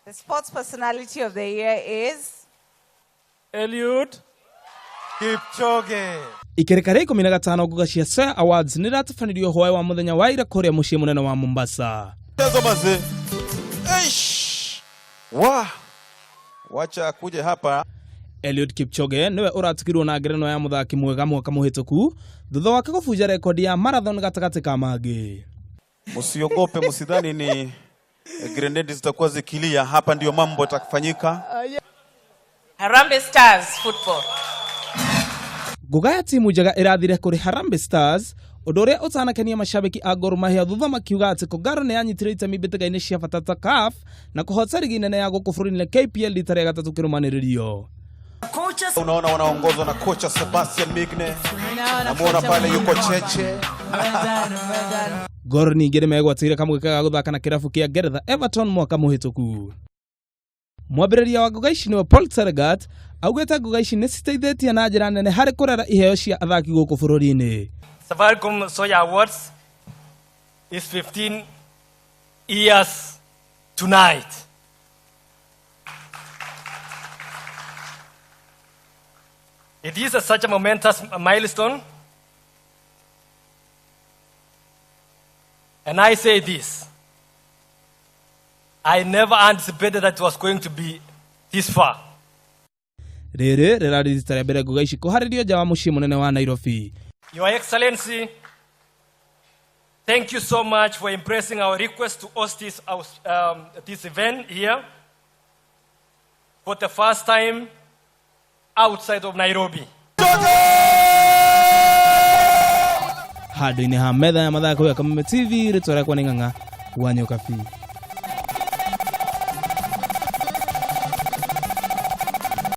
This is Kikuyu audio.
The Sports Personality of the Year is Eliud Kipchoge. Ikereka rĩa 15 nguga cia Soya Awards nĩratabanĩrio hwaĩ wa mũthenya wa ira kũrĩa mũciĩ mũnene wa Mombasa. Mchezo mazee. Eish. Wa. Wacha akuje hapa. Eliud Kipchoge nĩwe ũratigirwo na ngerenwa ya mũthaki mwega mwaka mũhĩtũku thutha wake gũbunja rekondi ya marathon gatagatĩ ka mangĩ. Msiogope, msidhani ni grenade zitakuwa zikilia hapa, ndio mambo yatakufanyika. Harambee Stars Football. Nguga ya timu njega ĩrathire kũrĩ Harambee Stars ũndũ ũrĩa ũtanakenia mashabiki a Gor Mahia thutha makiuga atĩ Kogalo nĩ yanyitire itemi mbĩtĩka-inĩ cia bata ta CAF na kũhota rigi nene ya gũkũ bũrũri-inĩ KPL rita rĩa gatatũ kĩrũmanĩrĩrio. Unaona wanaongozwa na kocha Sebastian Migne, namuona pale yuko Cheche. Gor ningĩ nĩmegwatĩire kamweke ga gũthaka na kĩrabu kĩa Ngeretha Everton mwaka mũhĩtũku. Mwambĩrĩria wa nguga ici nĩwe Paul Tergat augĩte nguga ici nĩ citeithĩtie na njĩra nene harĩ kũrera iheo cia athaki gũkũ bũrũri-inĩ. Safaricom Soya Awards is 15 years tonight. It is such a momentous milestone. And I say this I never anticipated that it was going to be this far. Rĩrĩ rĩrarĩ rita rĩa mbere nguga ici kũharĩrio nja wa mũciĩ mũnene wa Nairobi. Your Excellency, thank you so much for embracing our request to host this event here for the first time outside of Nairobi. Handũ-inĩ ha metha ya mathako ya Kameme TV, rĩtwa rĩakwa nĩ Ng'ang'a wa Nyokabi.